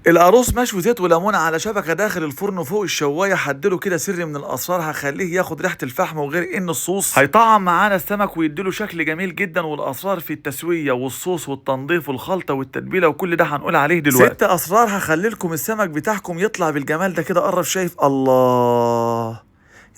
القاروص مشوي زيت وليمون على شبكة داخل الفرن فوق الشوايه. حدله كده سر من الاسرار هخليه ياخد ريحه الفحم، وغير ان الصوص هيطعم معانا السمك ويديله شكل جميل جدا. والاسرار في التسوية والصوص والتنظيف والخلطه والتتبيله وكل ده هنقول عليه دلوقتي. 6 اسرار هخلي لكم السمك بتاعكم يطلع بالجمال ده كده. قرب شايف، الله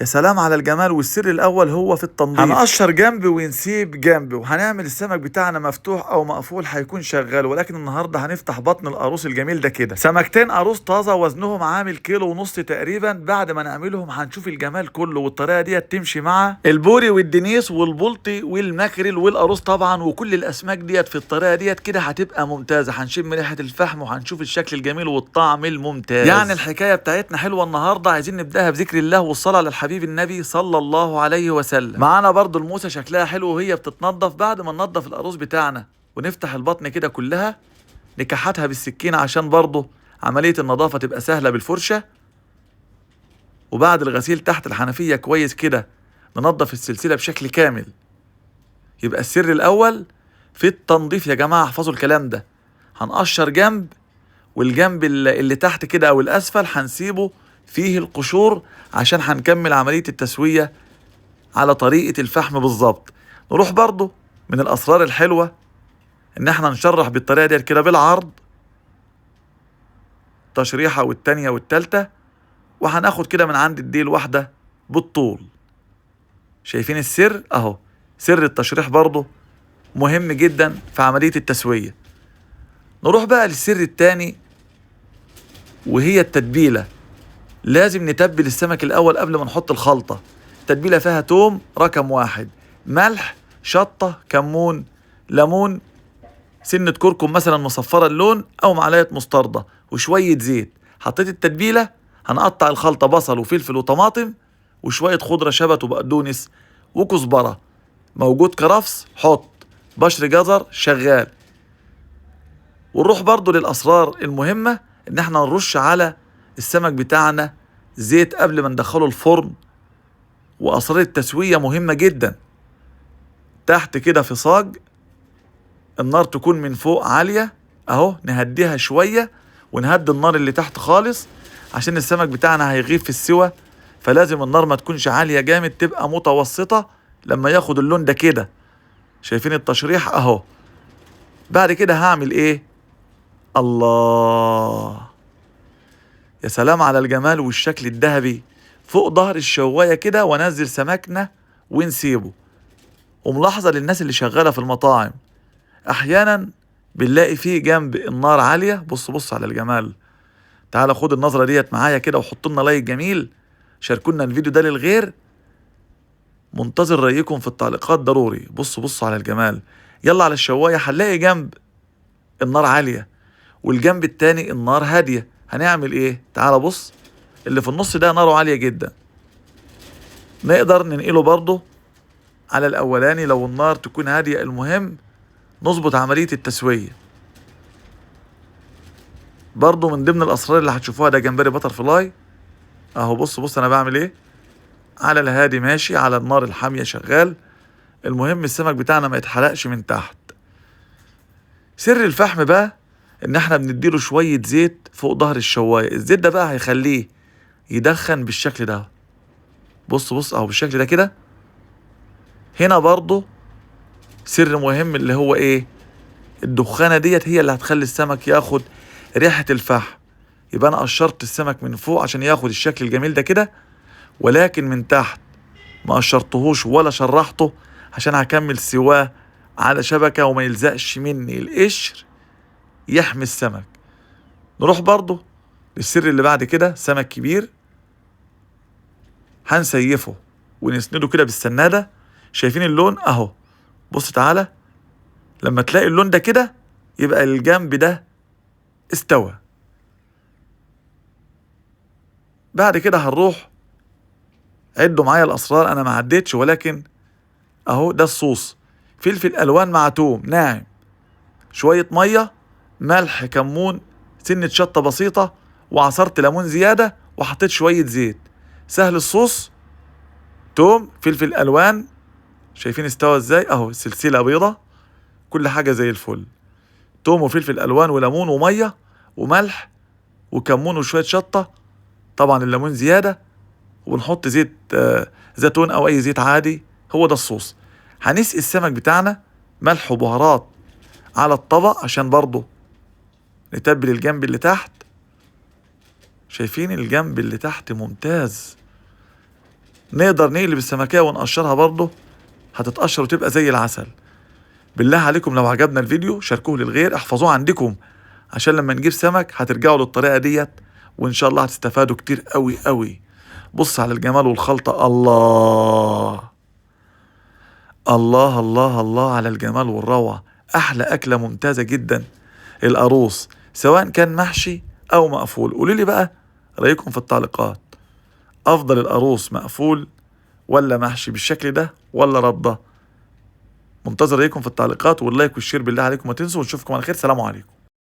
يا سلام على الجمال. والسر الاول هو في التنظيف. هنقشر جنب ونسيب جنب، وهنعمل السمك بتاعنا مفتوح او مقفول هيكون شغال، ولكن النهارده هنفتح بطن القاروص الجميل ده كده. سمكتين قاروص طازة وزنهم عامل 1.5 كيلو تقريبا. بعد ما نعملهم هنشوف الجمال كله، والطريقة دي تمشي مع البوري والدنيس والبلطي والماكريل والقاروص طبعا، وكل الاسماك ديت في الطريقة ديت كده هتبقى ممتازة. هنشم ريحه الفحم وهنشوف الشكل الجميل والطعم الممتاز. يعني الحكاية بتاعتنا حلوة النهارده، عايزين نبداها بذكر الله والصلاة على حبيب النبي صلى الله عليه وسلم. معانا برضو الموسى شكلها حلو وهي بتتنضف. بعد ما ننضف القاروص بتاعنا ونفتح البطن كده كلها نكحتها بالسكين عشان برضو عملية النظافة تبقى سهلة بالفرشة. وبعد الغسيل تحت الحنفية كويس كده ننضف السلسلة بشكل كامل. يبقى السر الأول في التنظيف يا جماعة، احفظوا الكلام ده. هنقشر جنب، والجنب اللي تحت كده أو الأسفل هنسيبه فيه القشور عشان هنكمل عملية التسوية على طريقة الفحم بالظبط. نروح برضو من الأسرار الحلوة إن احنا نشرح بالطريقة دي كده بالعرض، تشريحة والتانية والتالتة، وهناخد كده من عند الديل واحدة بالطول. شايفين السر أهو، سر التشريح برضو مهم جدا في عملية التسوية. نروح بقى للسر التاني وهي التتبيلة. لازم نتبل السمك الأول قبل ما نحط الخلطة. تتبيلة فيها توم رقم 1، ملح، شطة، كمون، ليمون، سنة كركم مثلا مصفرة اللون أو معلقة مستردة، وشوية زيت. حطيت التتبيلة، هنقطع الخلطة بصل وفلفل وطماطم وشوية خضرة شبت وبقدونس وكزبرة. موجود كرفس حط، بشر جزر شغال. ونروح برضو للأسرار المهمة إن احنا نرش على السمك بتاعنا زيت قبل ما ندخله الفرن. وأسرار التسوية مهمة جدا. تحت كده في صاج، النار تكون من فوق عالية اهو، نهديها شوية ونهدي النار اللي تحت خالص عشان السمك بتاعنا هيغيب في السوى، فلازم النار ما تكونش عالية جامد، تبقى متوسطة لما ياخد اللون ده كده. شايفين التشريح اهو. بعد كده هعمل ايه؟ الله يا سلام على الجمال والشكل الذهبي فوق ظهر الشواية كده، وانزل سمكنا ونسيبه. وملاحظة للناس اللي شغالة في المطاعم، احيانا بنلاقي فيه جنب النار عالية. بص بص على الجمال، تعال خد النظرة ديت معايا كده وحط لنا لايك جميل، شاركونا الفيديو ده للغير، منتظر رأيكم في التعليقات ضروري. بص بص على الجمال. يلا على الشواية، هنلاقي جنب النار عالية والجنب التاني النار هادية. هنعمل ايه؟ تعال بص، اللي في النص ده ناره عالية جدا، نقدر ننقله برضه على الاولاني لو النار تكون هادية. المهم نظبط عملية التسوية. برضه من ضمن الاسرار اللي هتشوفوها ده جمبري butterfly اهو. بص بص انا بعمل ايه، على الهادي ماشي، على النار الحامية شغال. المهم السمك بتاعنا ما يتحرقش من تحت. سر الفحم بقى ان احنا بنديله شوية زيت فوق ظهر الشواية. الزيت ده بقى هيخليه يدخن بالشكل ده. بص بص اهو بالشكل ده كده. هنا برضو سر مهم اللي هو ايه؟ الدخانة ديت هي اللي هتخلي السمك ياخد ريحة الفحم. يبقى انا قشرت السمك من فوق عشان ياخد الشكل الجميل ده كده، ولكن من تحت ما قشرتهوش ولا شرحته عشان هكمل سواه على شبكة وما يلزقش مني القشر، يحمي السمك. نروح برضو للسر اللي بعد كده، سمك كبير هنسيفه ونسنده كده بالسنادة. شايفين اللون اهو، بص تعالى، لما تلاقي اللون ده كده يبقى الجنب ده استوى. بعد كده هنروح، عدوا معايا الاسرار، انا ما عديتش ولكن اهو ده الصوص، فلفل الوان مع توم ناعم، شوية مية، ملح، كمون، سنة شطة بسيطة، وعصرت ليمون زيادة، وحطيت شوية زيت. سهل الصوص، توم، فلفل الوان، شايفين استوى ازاي اهو، سلسلة بيضة، كل حاجة زي الفل. توم وفلفل الوان وليمون ومية وملح وكمون وشوية شطه، طبعا الليمون زيادة، وبنحط زيت زيتون او اي زيت عادي. هو ده الصوص. هنسقي السمك بتاعنا ملح وبهارات على الطبق عشان برضه نتبل الجنب اللي تحت. شايفين الجنب اللي تحت ممتاز. نقدر نقلب السمكية ونقشرها برضه، هتتقشر وتبقى زي العسل. بالله عليكم لو عجبنا الفيديو شاركوه للغير، احفظوه عندكم عشان لما نجيب سمك هترجعوا للطريقة ديت وان شاء الله هتستفادوا كتير قوي قوي. بص على الجمال والخلطة، الله الله الله الله على الجمال والروعة. احلى اكلة ممتازة جدا القاروص، سواء كان محشي او مقفول. قولوا لي بقى رأيكم في التعليقات، افضل القاروص مقفول ولا محشي بالشكل ده ولا ردة؟ منتظر رأيكم في التعليقات وال like وال share بالله عليكم ما تنسوا، ونشوفكم على خير. سلام عليكم.